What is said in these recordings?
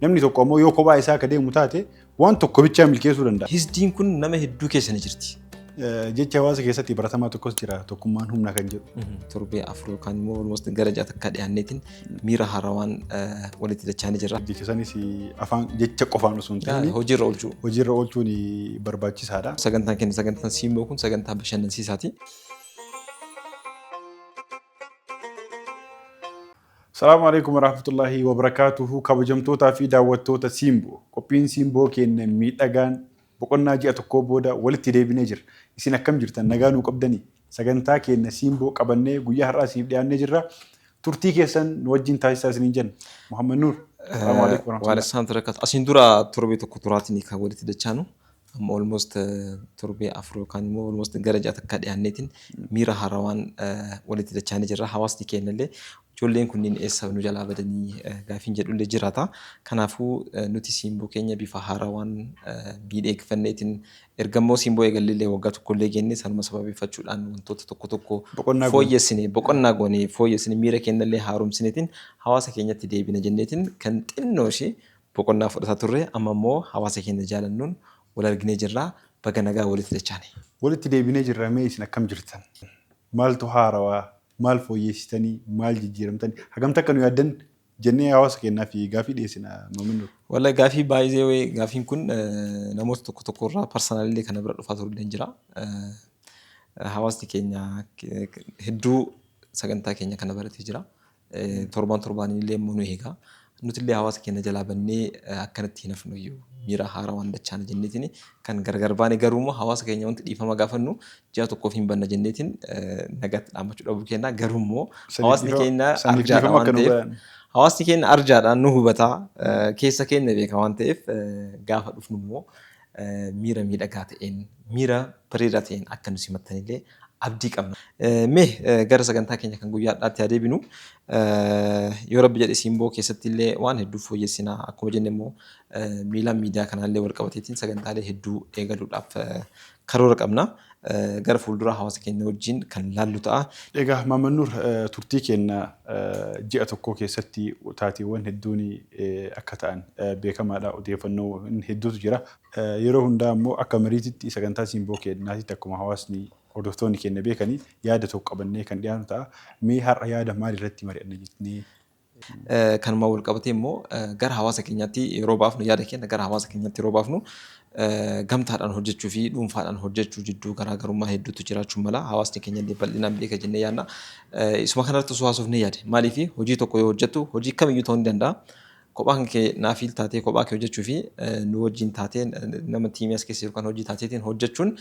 Namni tokko ammoo yoo kophaa isaa akka deemu taate waan tokko bichaa milkeessuu danda'a. Hisdiin kun nama hedduu keessa ni jirti. Jecha hawaasa keessatti baratamaa tokkos jira, tokkummaan humna kan jedhu. Torbee 4 yookaan immoo almost gara 6 takka dhiyaanneetiin miira haarawaan walitti dachaanii jirra. Jecha sanis afaan jecha qofaan osoo hin ta'in hojiirra oolchuu. Hojiirra oolchuun barbaachisaadha. Sagantaan keenya sagantaan Siimboo kun sagantaa bashannansiisaati. Salaamu alaikum warahmatullahi wabarakaatuhu, kabajamtootaa fi daawwattoota Siimboo. Qophiin Siimboo keenya miidhagaan boqonnaa ji'a tokkoo booda walitti deebinee jira. Isin akkam jirtan, nagaa nuu qabdanii? Sagantaa keenya Siimboo qabannee guyyaa har'aa isiniif dhiyaannee jirra. Turtii keessan nu wajjin taasisaa isiniin jenna. Muhammad Nuur. Salaamu alaikum Waan warahmatullahi. Isaan turakatu. Asiin dura torbee tokko turaatiin kan walitti dachaanu. Amma almost torbee 4 yookaan immoo almost gara 6 takka dhiyaanneetiin miira haarawaan walitti dachaanii jirra. Hawaasni keenya illee ijoolleen kunniin eessa nu jalaa badanii gaafiin jedhullee jiraata. Kanaafuu nuti Siimboo keenya bifa haarawaan miidheegfanneetiin erga immoo Siimboo eegalleellee waggaa tokkollee geenne, sanuma sababeeffachuudhaan wantoota tokko tokko Boqonnaa goone. Fooyyessine, boqonnaa goone, fooyyessine, miira keenyallee haaromsineetiin hawaasa keenyatti deebina jenneetiin kan xinnoo ishee boqonnaa fudhataa turre. Amma immoo hawaasa keenya jaalannuun wal arginee jirra. Baga nagaa walitti dachaane. Walitti deebinee jirra. Mee isin akkam jirtan? Maaltu haarawaa? Maal fooyyessitanii? Maal jijjiiramtanii? Hagam takka nu yaaddan jennee hawaasa keenyaaf gaafii dhiyeessina, Muhammad Nuur. Wallahi gaafii baay'ee, gaafiin kun namoota tokko tokko irraa personally kana bira dhufaa turuu jira. Hawaasni keenya hedduu sagantaa keenya kana baratee jira. Torbaan torbaan illee immoo nu eega. Nuti illee hawaasa keenya jalaa bannee akkanatti hin hafnu iyyuu miira haarawaan dachaana jenneetiin kan gargar baane. Garuu immoo hawaasa keenya wanti dhiifama gaafannu ji'a tokkoof hin banna jenneetiin nagaatti dhaammachuu dhabuu keenya. Garuu immoo hawaasni keenya Saniif arjaadha dhiifama waan akka nu ta'eef godhan. Hawaasni keenya arjaadhaan nu hubataa, keessa keenya beeka waan ta'eef, gaafa dhufnu immoo miira miidhagaa ta'een, miira bareedaa ta'een akka nu simattanillee abdii qabna. Mee gara sagantaa keenya kan guyyaa har'aatti haa deebinu. Yoo Rabbi jedhe Siimboo keessatti illee waan hedduu fooyyessina. Akkuma jenne immoo miilaan miidiyaa kanaallee wal qabateetiin sagantaalee hedduu eegaluudhaaf karoora qabna. Gara fuulduraa hawaasa keenya wajjin kan laallu ta'a. Egaa Maamman Nuur, turtii keenya ji'a tokkoo keessatti taateewwan hedduun akka ta'an beekamaadha. Odeeffannoo hedduutu jira. Yeroo hundaa immoo akka mariititti sagantaa Siimboo keenyaatitti akkuma hawaasni hordoftoonni keenya beekanii yaada tokko qabannee kan dhiyaannu ta'a. Mee har'a yaada maal irratti mari'anna jettanii? Kanumaan wal qabatee immoo gara hawaasa keenyaatti yeroo baafnu, yaada keenya gara hawaasa keenyaatti yeroo baafnu, gamtaadhaan hojjechuu fi dhuunfaadhaan hojjechuu jidduu garaagarummaa hedduutu jiraachuu mala. Hawaasni keenya illee bal'inaan beeka jennee yaadna. Isuma kanarratti osoo haasofnee yaade. Maaliif, hojii tokko yoo hojjettu, hojii kamiyyuu ta'uu ni danda'a. Kophaan kee naafiil taatee kophaa kee hojjechuu fi nu wajjin taatee nama tiimii as keessa jiru kan hojii taateetiin hojjechuun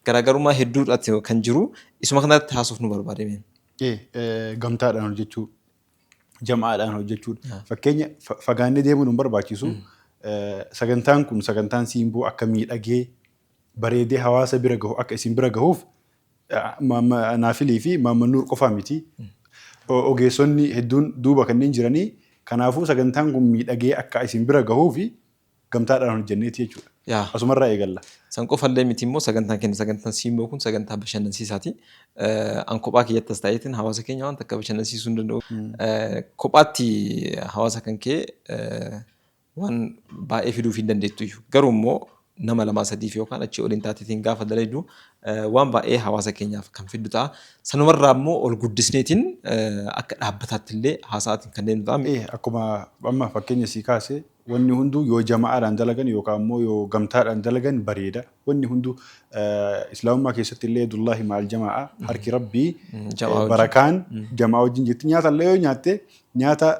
garaagarummaa hedduudhaatti kan jiru, isuma kanarratti haasofnu barbaadame. Gamtaadhaan hojjechuu, jama'aadhaan hojjechuudha. Fakkeenya fagaannee deemuun hin barbaachisu. Sagantaan kun, sagantaan Siimboo, akka miidhagee bareedee hawaasa bira gahu, akka isin bira gahuuf Naafilii fi Maamman Nuur qofaa miti. Ogeessonni hedduun duuba kanneen jiranii, kanaafuu sagantaan kun miidhagee akka isin bira gahuuf gamtaadhaan hojjenneeti jechuudha. Asumarraa eegalla. San qofallee miti immoo, sagantaan keenya, sagantaan Siimboo kun sagantaa bashannansiisaati. An kophaa kiyyatti as taa'eetiin hawaasa keenya waan takka bashannansiisuu hin danda'u. Kophaatti hawaasa kan kee waan baay'ee fiduuf hin dandeettu iyyuu. Garuu immoo nama lamaa sadiif yookaan achii oliin taateetiin gaafa dalaydu waan baay'ee hawaasa keenyaaf kan fiddu ta'a. Sanumarraa immoo ol guddisneetiin akka dhaabbataatti illee haasa'aatiin kan deemnu ta'a. Akkuma amma fakkeenya sii kaase, wanni hunduu yoo jama'aadhaan dalagan yookaan immoo yoo gamtaadhaan dalagan bareeda. Wanni hunduu Islaamummaa keessatti illee yadullaahi ma'al jamaa'a, harki Rabbii Jama'aa wajjin. Barakaan jama'aa wajjin jirti. Nyaata illee yoo nyaatte, nyaata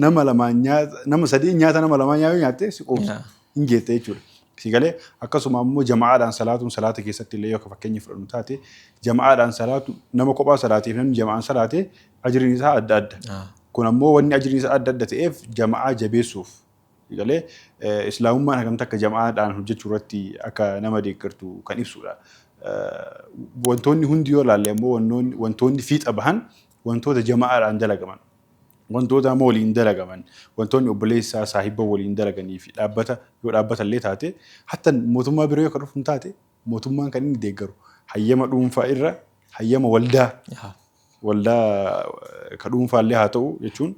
nama lamaan nyaata, nama sadii nyaata nama lamaa yoo nyaatte si quubsa. Hin geette jechuudha. Si galee? Akkasuma ammoo jama'aadhaan salaatuun, salaata keessatti illee yoo akka fakkeenya fudhannu taate, jama'aadhaan salaatu, nama kophaa salaateef namni jama'aan salaate ajriin isaa adda adda. Kun ammoo wanni ajriin isaa adda adda ta'eef jama'aa jabeessuuf. Si galee? Islaamummaan hagam takka jama'aadhaan hojjechuu irratti akka nama deeggartu kan ibsudha. Wantoonni hundi yoo ilaalle ammoo wantoonni fiixa bahan wantoota jama'aadhaan dalagaman. Wantoota nama waliin dalagaman, wantoonni obboleessaa saahibba waliin dalaganii fi dhaabbata yoo dhaabbata illee taate, hatta mootummaa bira yoo kan dhufu taate, mootummaan kan inni deeggaru hayyama dhuunfaa irra hayyama waldaa, waldaa ka dhuunfaa illee haa ta'u jechuun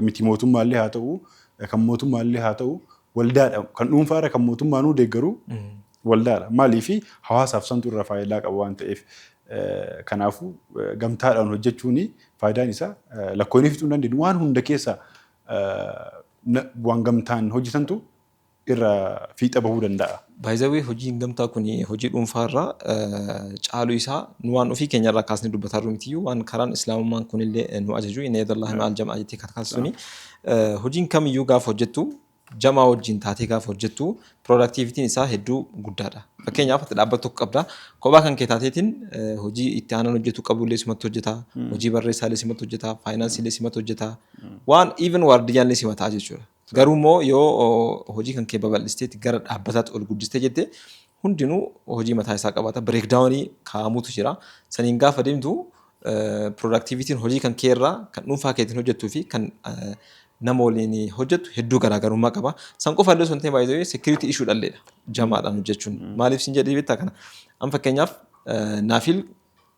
miti mootummaa illee haa ta'u, Kan mootummaallee haa ta'u waldaadha. Kan dhuunfaarra kan mootummaanuu deeggaru waldaadha. Maaliif hawaasaaf santu irra faayidaa qaba waan ta'eef. Kanaafuu gamtaadhaan hojjechuun faayidaan isaa lakkoofnee fixuu hin dandeenyu. Waan hunda keessa waan gamtaan hojjetantu irra fiixa bahuu danda'a. By the way, hojiin gamtaa kun hojii dhuunfaarraa caaluu isaa nu waan ofii keenyarraa kaasnee dubbataa jirru mitiyyuu, waan karaan islaamummaan kunillee nu ajaju, "إن يد الله مع الجماعة" jettee kan kaasuni. Hojiin kamiyyuu gaafa hojjettu, jamaa wajjin taatee gaafa hojjettu, productivityn isaa hedduu guddaadha. Fakkeenyaaf, ati dhaabbata tokko qabda. Kophaa kan kee taateetiin hojii itti aanan hojjetu qabullee simatti hojjeta. Hojii barreessaallee simatti hojjeta. Faayinaansiillee simatti hojjeta. Waan even waardiyyaallee simataa jechuudha. Garuu immoo yoo hojii kan kee babal'isteetti gara dhaabbataatti ol guddistee jette, hundinuu hojii mataa isaa qabaata. Breakdownii kaa'amutu jira. Saniin gaafa deemtu, productivityn hojii kan kee irraa kan dhuunfaa keetiin hojjettuu fi kan nama waliin hojjettu hedduu garaagarummaa qaba. San qofa illee osoo hin ta'in, baay'ee security issue dhalleedha jamaadhaan hojjechuun. Maaliif sin jedhee beektaa kana? An fakkeenyaaf Naafil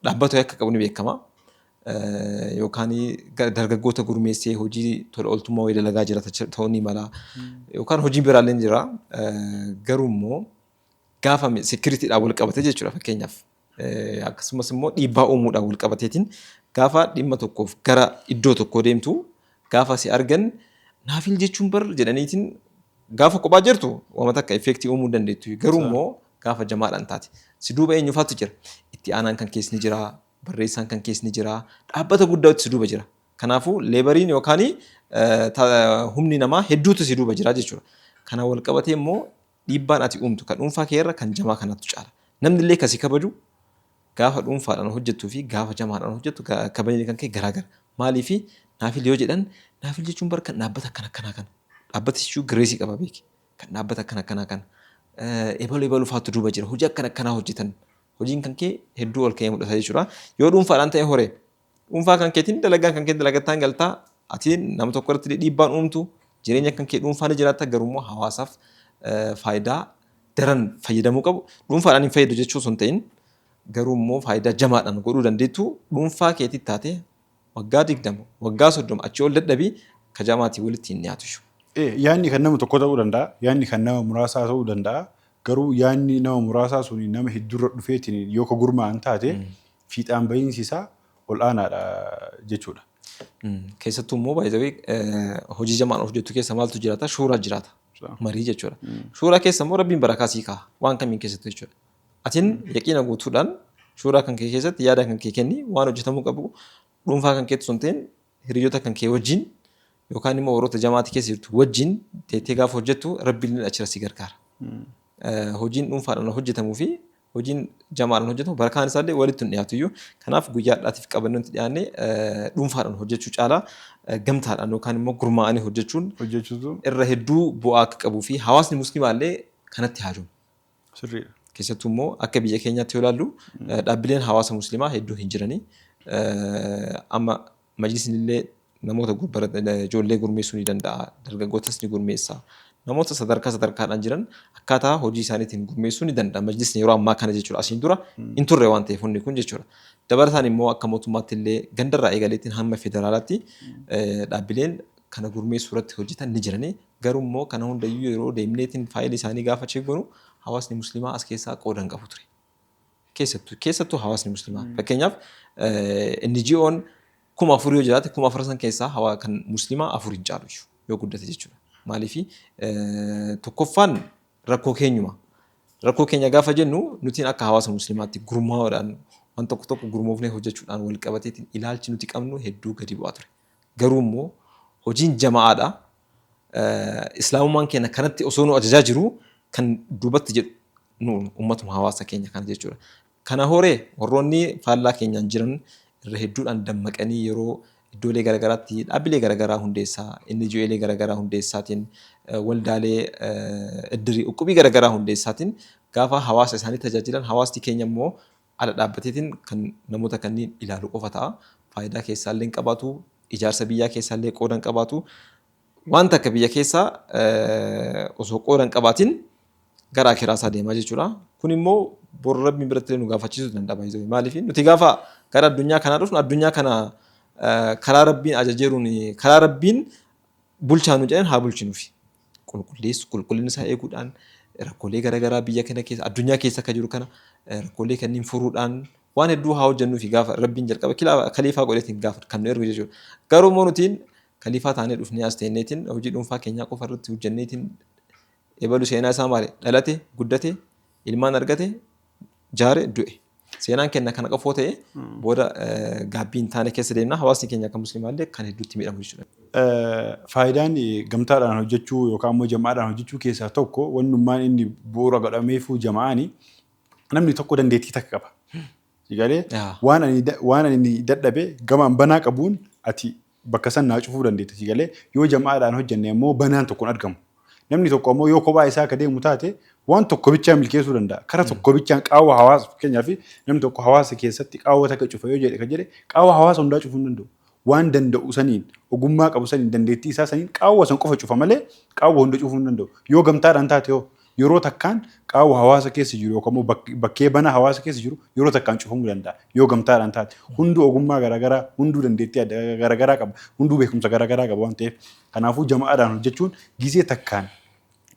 dhaabbata akka qabu ni beekama. Yookaan dargaggoota gurmeessee hojii tola ooltummaa wayii dalagaa jira ta'uu ni mala. Yookaan hojii biraallee ni jira. Garuu immoo gaafa securitydhaan wal qabate jechuudha fakkeenyaaf. Akkasumas immoo dhiibbaa uumuudhaan wal qabateetiin gaafa dhimma tokkoof gara iddoo tokkoo deemtu, gaafa si argan "Naafil jechuun bar" jedhaniitiin, gaafa kophaa jirtu waan takka effectii uumuu dandeettu. Garuu immoo gaafa jamaadhaan taate si duuba eenyufaatu jira? Itti aanaan kan keessi ni jira, barreessaan kan keessi ni jira, dhaabbata guddaatu si duuba jira. Kanaafuu laboriin yookaan humni namaa hedduutu si duuba jira jechuudha. Kana wal qabatee immoo dhiibbaan ati uumtu kan dhuunfaa kee irra kan jamaa kanatu caala. Namni illee kasi kabaju gaafa dhuunfaadhaan hojjettuu fi gaafa jamaadhaan hojjettu kabajni kan kee garaagara. Maaliifi Naafil yoo jedhan, "Naafil jechuun bar kan dhaabbata akkana akkanaa kana." Dhaabbata jechuun gireesii qaba beeki. Kan dhaabbata akkana akkanaa kana. Ebalu ebalu faatu duuba jira. Hojii akkana akkanaa hojjetan. Hojiin kan kee hedduu ol ka'ee mul'ata jechuudha. Yoo dhuunfaadhaan ta'e horee, dhuunfaa kan keetiin dalagaan kan kee dalagattaan galtaa, ati nama tokko irratti dhiibbaan uumtu, jireenya kan kee dhuunfaa ni jiraatta, garuu immoo hawaasaaf faayidaa daran fayyadamuu qabu. Dhuunfaadhaan hin fayyadu jechuu osoo hin ta'in, garuu immoo faayidaa jamaadhaan godhuu dandeettu dhuunfaa keetitti taate waggaa 20, waggaa 30 achii ol dadhabii ka jamaatii walitti hin dhiyaatu. Yaadni kan nama tokko ta'uu danda'a. Yaadni kan nama muraasaa ta'uu danda'a. Garuu yaadni nama muraasaa suni nama hedduurra dhufeetiin yoo ka gurmaa'an taate, fiixaan bahiinsi isaa ol aanaadha jechuudha. Keessattuu immoo baay'ee hojii jamaan hojjetu keessa maaltu jiraata? Shuuraa jiraata. Marii jechuudha. Shuuraa keessa immoo Rabbiin barakaa sii kaa'a. Waan kamiin keessattuu jechuudha. Atiin yaqiina guutuudhaan shuuraa kan kee keessatti yaada kan kee kenni, waan hojjetamuu qabu dhuunfaa kan keetti osoo hin ta'in hiriyoota kan kee wajjin yookaan immoo warroota jamaatii keessa jirtu wajjin teettee gaafa hojjettu, Rabbiin achirra si gargaara. Hojiin dhuunfaadhaan hojjetamuu fi hojiin jamaadhaan hojjetamu barakaan isaallee walitti hin dhiyaatu iyyuu. Kanaaf guyyaa har'aatiif qabannoo itti dhiyaanne, dhuunfaadhaan hojjechuu caalaa gamtaadhaan yookaan immoo gurmaa'anii hojjechuun Hojjechuutu irra hedduu bu'aa akka qabuu fi hawaasni musliimaa illee kanatti haajomu. Sirriidha. Keessattuu immoo akka biyya keenyaatti yoo ilaallu, dhaabbileen hawaasa musliimaa hedduu hin jiranii. Amma majlisni illee namoota ijoollee gurmeessuu ni danda'a. Dargaggootas ni gurmeessa. Namoota sadarkaa sadarkaadhaan jiran akkaataa hojii isaaniitiin gurmeessuu ni danda'a. Majlisni yeroo ammaa kana jechuudha. Asiin dura hin turre waan ta'eef hundi kun jechuudha. Dabalataan immoo akka mootummaatti illee gandarraa eegaleetiin hamma federaalaatti dhaabbileen kana gurmeessuu irratti hojjetan ni jirani. Garuu immoo kana hundayyuu yeroo deemneetiin faayilii isaanii gaafa check goonu, hawaasni musliimaa as keessaa qooda hin qabu ture. Keessattuu hawaasni musliimaa. Fakkeenyaaf, NGO'n 4000 yoo jiraate, 4000 san keessaa hawaa kan musliimaa afur hin caalu yoo guddate jechuudha. Maaliifi, tokkoffaan rakkoo keenyuma. Rakkoo keenya gaafa jennu, nutiin akka hawaasa musliimaatti gurmaa'uudhaan, waan tokko tokko gurmoofnee hojjechuudhaan wal qabateetiin ilaalchi nuti qabnu hedduu gadi bu'aa ture. Garuu immoo hojiin jama'aadha. Islaamummaan keenya kanatti osoo nu ajajaa jiru kan duubatti jedhu nu ummatuma hawaasa keenya kana jechuudha. Kana horee warroonni faallaa keenyaan jiran irra hedduudhaan dammaqanii yeroo iddoolee garaagaraatti dhaabbilee garaagaraa hundeessaa, NGOlee garaagaraa hundeessaatiin, waldaalee iddirii uqqubii garaagaraa hundeessaatiin gaafa hawaasa isaanii tajaajilan, hawaasni keenya immoo ala dhaabbateetiin kan namoota kanneen ilaalu qofa ta'a. Faayidaa keessaallee hin qabaatu, ijaarsa biyyaa keessaallee qooda hin qabaatu. Wanta akka biyya keessaa osoo qooda hin qabaatin gara akiraa isaa deemaa jechuudha. Kun immoo boru Rabbiin biratti nu gaafachiisuu danda'a baay'ee. Maaliif, nuti gaafa gara addunyaa kanaa dhufnu, addunyaa kana karaa Rabbiin ajajeeruun, karaa Rabbiin Bulchaa nu jedhan haa bulchinuufi. Qulqulleessu, qulqullina isaa eeguudhaan, rakkoolee garaagaraa biyya kana keessa, addunyaa keessa akka jiru kana rakkoolee kanneen furuudhaan waan hedduu haa hojjennuufi gaafa Rabbiin jalqaba kaliifaa godheetiin gaafa kan nu ergu jechuudha. Garuu immoo nutiin kaliifaa taanee dhufnee as teenneetiin hojii dhuunfaa keenyaa qofa irratti hojjenneetiin, ebalu seenaa isaa maali? Dhalate, guddate, ilmaan argate, jaare, du'e. Seenaan kenna kana qofoo ta'e booda gaabbii hin taane keessa deemna. Hawaasni keenya akka musliimaallee kan hedduutti miidhamu jechuudha. Faayidaan gamtaadhaan hojjechuu yookaan immoo jamaadhaan hojjechuu keessaa tokko, wannummaan inni bu'uura godhameefuu jama'aani, namni tokko dandeettii takka qaba. Galee waan ani dadhabe gamaan banaa qabuun ati bakka san naa cufuu dandeetta. Galee yoo jama'aadhaan hojjenne ammoo banaan tokko hin argamu. Namni tokko ammoo yoo kophaa isaa akka deemu taate waan tokko bichaa milkeessuu danda'a. Kara tokko bichaan qaawwa hawaasa, fakkeenyaaf namni tokko hawaasa keessatti qaawwa takka cufa yoo jedhe, kan jedhe qaawwa hawaasa hundaa cufuu hin danda'u. Waan danda'u saniin, ogummaa qabu saniin, dandeettii isaa saniin qaawwa san qofa cufa malee qaawwa hunda cufuu hin danda'u. Yoo gamtaadhaan taate hoo, yeroo takkaan qaawwa hawaasa keessa jiru yookaan immoo bakkee banaa hawaasa keessa jiru yeroo takkaan cufamuu danda'a. Yoo gamtaadhaan taate hunduu ogummaa garaagaraa, hunduu dandeettii garaagaraa qaba, hunduu beekumsa garaagaraa qaba waan ta'eef, kanaafuu jama'aadhaan hojjechuun gizee takkaan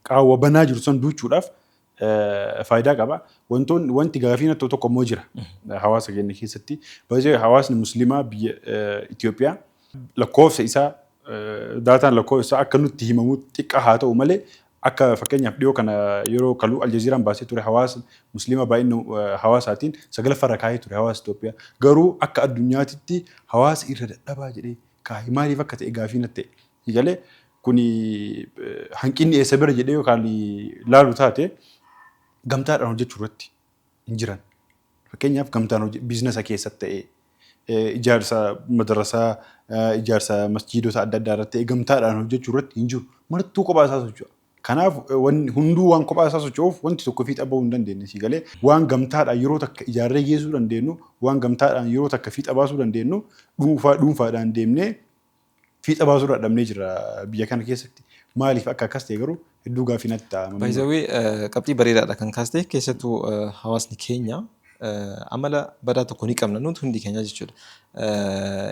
qaawwa banaa jiru san duuchuudhaaf faayidaa qaba. Wantoonni wanti gaafii natti tokko immoo jira hawaasa keenya keessatti. Baay'ee hawaasni musliimaa biyya Itoophiyaa lakkoofsa isaa, daataan lakkoofsa isaa akka nutti himamu xiqqaa haa ta'u malee, akka fakkeenyaaf dhiyoo kana yeroo kaluu Aljaziiraan baasee ture, hawaasa musliima baay'ina hawaasaatiin sagalaffaarra kaa'ee ture hawaasa Itoophiyaa. Garuu akka addunyaatitti hawaasa irra dadhabaa jedhee kaa'e. Maaliif akka ta'e gaafii natti ta'e. Galee kuni hanqinni eessa bira jedhee yookaan laalu taate, gamtaadhaan hojjechuu irratti hin jiran. Fakkeenyaaf gamtaan hojii business keessatti ta'ee, ijaarsa madarasaa, ijaarsa masjiidota adda addaa irratti ta'ee, gamtaadhaan hojjechuu irratti hin jiru. Martuu kophaa isaa socho'a. Kanaaf wanni hunduu waan kophaa isaa socho'uuf wanti tokko fiixa bahuu hin dandeenye. Si galee, waan gamtaadhaan yeroo takka ijaarree geessuu dandeenyu, waan gamtaadhaan yeroo takka fiixa baasuu dandeenyu, dhuunfaa dhuunfaadhaan deemnee fiixa baasuu dadhabnee jira biyya kana keessatti. Maaliif akka akkas ta'e garuu hedduu gaaffii natti ta'a. Baay'ee qabxii bareedaadha kan kaaste. Keessattuu hawaasni keenya amala badaa tokko ni qabna nuti hundi keenya jechuudha.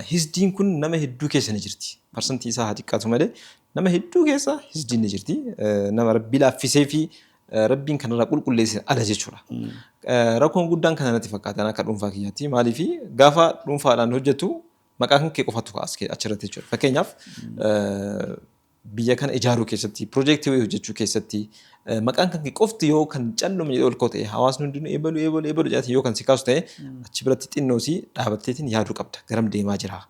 Hisdiin kun nama hedduu keessa ni jirti. Parsantii isaa haa xiqqaatu malee nama hedduu keessa hisdiin ni jirti. Nama Rabbi laaffisee fi Rabbiin kanarraa qulqulleesse ala jechuudha. Rakkoon guddaan kana natti fakkaatan akka dhuunfaa kiyyaatti. Maaliif, gaafa dhuunfaadhaan hojjetu maqaa kan kee qofatu ka'a achirratti jechuudha. Fakkeenyaaf biyya kana ijaaruu keessatti, piroojeektii wayii hojjechuu keessatti maqaan kan kee qofti yoo kan callume jedhee ol ka'u ta'e, hawaasni hundinuu eebalu eebalu eebalu jedhati yoo kan si kaasu ta'e, achi biratti xinnoo si dhaabatteetiin yaaduu qabda. Garam deemaa jira?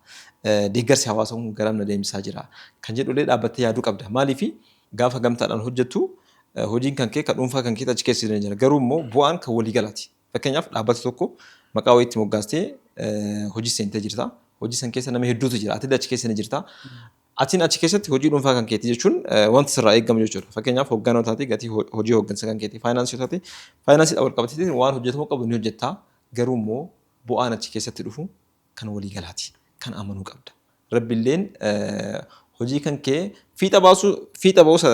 Deeggarsi hawaasa kun garam na deemsisaa jira? Kan jedhullee dhaabbattee yaaduu qabda. Maaliif, gaafa gamtaadhaan hojjettu hojiin kan kee kan dhuunfaa kan keetti achi keessa jira. Garuu immoo bu'aan kan waliigalaati. Fakkeenyaaf dhaabbata tokko maqaa wayiitti moggaastee hojii seentee jirta. Hojii san keessa nama hedduutu jira. Ati achi keessa ni jirta. Atiin achi keessatti hojii dhuunfaa kan keetii jechuun wanti sirraa eegamu jechuudha. Fakkeenyaaf hoogganaa taate, gatii hojii hooggansa kan keetii, faayinaansii taate, faayinaansiidhaan wal qabatee waan hojjetamuu qabu ni hojjetta. Garuu immoo bu'aan achi keessatti dhufu kan waliigalaati. Kan amanuu qabda. Rabbiilleen hojii kan kee fiixa baasuu, fiixa ba'uusa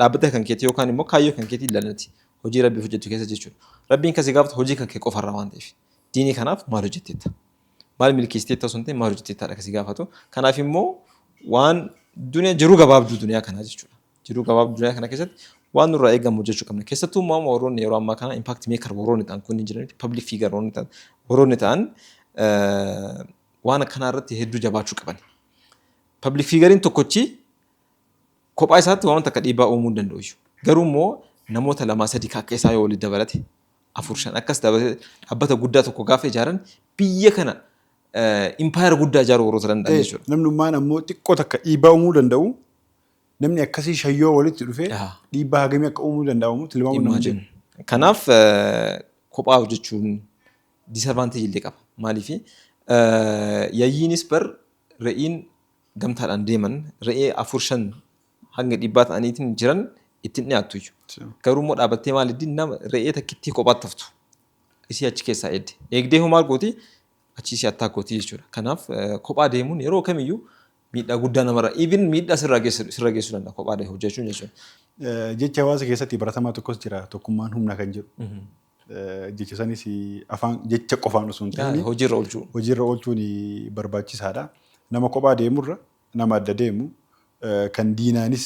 dhaabbata kan keetii yookaan immoo kaayyoo kan keetii ilaalati. Hojii Rabbii hojjettu keessa jechuudha. Rabbiin kan si gaafatu hojii kan kee qofarraa waan ta'eef. Diinii kanaaf maal hojjetteetta? Maal milkeessiteetta osoo hin ta'in maal hojjetteettaadha kan si gaafatu. Kanaaf immoo waan duniyaa jiruu gabaabduu duniyaa kanaa jechuudha. Jiruu gabaabduu duniyaa kana keessatti waan nurraa eegamu hojjechuu qabna. Keessattuu immoo warroonni yeroo ammaa kana impact maker warroonni ta'an kunniin jiranitti, public figure warroonni ta'an waan akkanaa irratti hedduu jabaachuu qaban. Public figuriin tokkochi kophaa isaatti waan takka dhiibbaa uumuu hin danda'u. Garuu immoo namoota lamaa sadii akka isaa yoo walitti dabalate, afur shan akkas dabalate, dhaabbata guddaa tokko gaafa ijaaran biyya kana impaayera guddaa ijaaruu warroota danda'an jechuudha. Namnummaan ammoo xiqqoo takka dhiibbaa uumuu danda'u, namni akkasii shayyoo walitti dhufee dhiibbaa hagamii akka uumuu danda'amu tilmaamuu nama Imagine. Kanaaf kophaa hojjechuun disadvantage illee qaba. Maaliif, yayyiinis bar re'iin gamtaadhaan deeman re'ee afur shan hanga 100 ta'aniitiin jiran ittiin dhiyaattu iyyuu. Garuu immoo dhaabattee maal iddi nama re'ee takkittii kophaatti haftu. Isii achi keessaa eegde. Eegdee hoo maal gooti? Achi isii attaa gooti jechuudha. Kanaaf kophaa deemuun yeroo kamiyyuu miidhaa guddaa namarra, even miidhaa sirraa geessu, sirra geessuu danda'a kophaa hojjechuun jechuudha. Jecha hawaasa keessatti baratamaa tokkos jira, tokkummaan humna kan jedhu. Jecha sanis afaan jecha qofaan osoo hin ta'in hojiirra oolchuu. Hojiirra oolchuun barbaachisaadha. Nama kophaa deemurra nama adda deemu kan diinaanis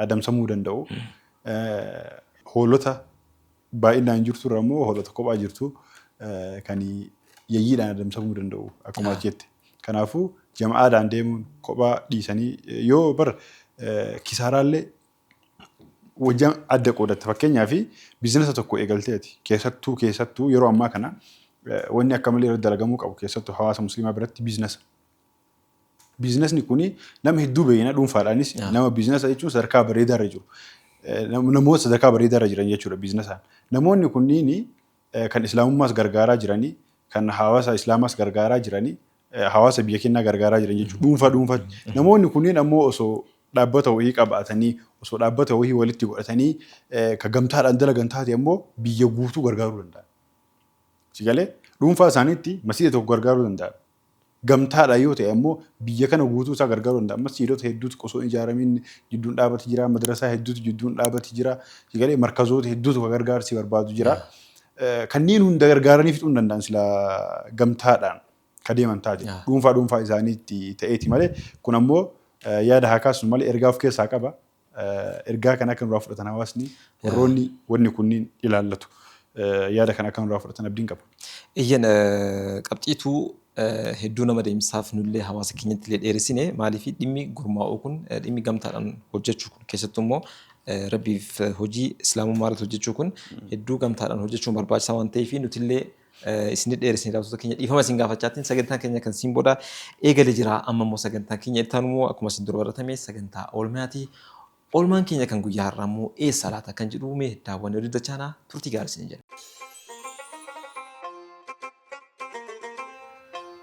adamsamuu danda'u. Hoolota baay'inaan jirtu irra immoo hoolota kophaa jirtu kan yayyiidhaan adamsamuu danda'u akkuma ati jette. Kanaafuu jama'aadhaan deemuun kophaa dhiisanii yoo bar kisaaraallee wajjin adda qoodatta. Fakkeenyaaf, biizinasa tokko eegalteeti, keessattuu yeroo ammaa kana wanni akka malee irratti dalagamuu qabu, keessattuu hawaasa musliimaa biratti, biizinasa. Biizinasni kuni nama hedduu beekna dhuunfaadhaanis, nama biizinasa jechuun sadarkaa bareedaa irra jiru. Namoota sadarkaa bareedaa irra jiran jechuudha biizinasaan. Namoonni kunniin kan islaamummaas gargaaraa jiranii, kan hawaasa islaamaas gargaaraa jiranii, hawaasa biyya keenyaa gargaaraa jiran jechuudha dhuunfaa dhuunfaatti. Namoonni kunniin ammoo osoo dhaabbata wayii qabaatanii, osoo dhaabbata wayii walitti godhatanii ka gamtaadhaan dalagan taate ammoo biyya guutuu gargaaruu danda'an. Si galee, dhuunfaa isaaniitti masjiida tokko gargaaruu danda'an. Gamtaadhaan yoo ta'e ammoo biyya kana guutuu isaa gargaaruu danda'a. Masjiidota hedduutu osoo hin ijaaramin jidduun dhaabate jira. Madrasaa hedduutu jidduun dhaabate jira. Si galee, markazoota hedduutu ka gargaarsi barbaadu jira. Kanneen hunda gargaaranii fixuu hin danda'an sila gamtaadhaan ka deeman taate. Dhuunfaa dhuunfaa isaaniitti ta'eeti malee. Kun ammoo yaada haa kaasnu malee ergaa of keessaa qaba. Ergaa kana akka nurraa fudhatan hawaasni, warroonni wanni kunniin ilaallatu, yaada kana akka nurraa fudhatan abdiin qaba. Iyyan, qabxiituu hedduu nama deemsaaf nullee hawaasa keenyatti illee dheeressine. Maaliif, dhimmi gurmaa'uu kun, dhimmi gamtaadhaan hojjechuu kun, keessattuu immoo rabbiif hojii islaamummaa irratti hojjechuu kun hedduu gamtaadhaan hojjechuun barbaachisaa waan ta'eef, nutillee isin dheeressine. Daawwattoota keenya, dhiifama isin gaafachaatiin sagantaan keenya kan siin booda eegalee jira. Amma immoo sagantaan keenya itti aanu immoo akkuma isin dura baratame sagantaa oolmaati. Oolmaan keenya kan guyyaa har'aa immoo eessa laata kan jedhu mee daawwannee hojii dachaanaa turtii gaarii isin jenna.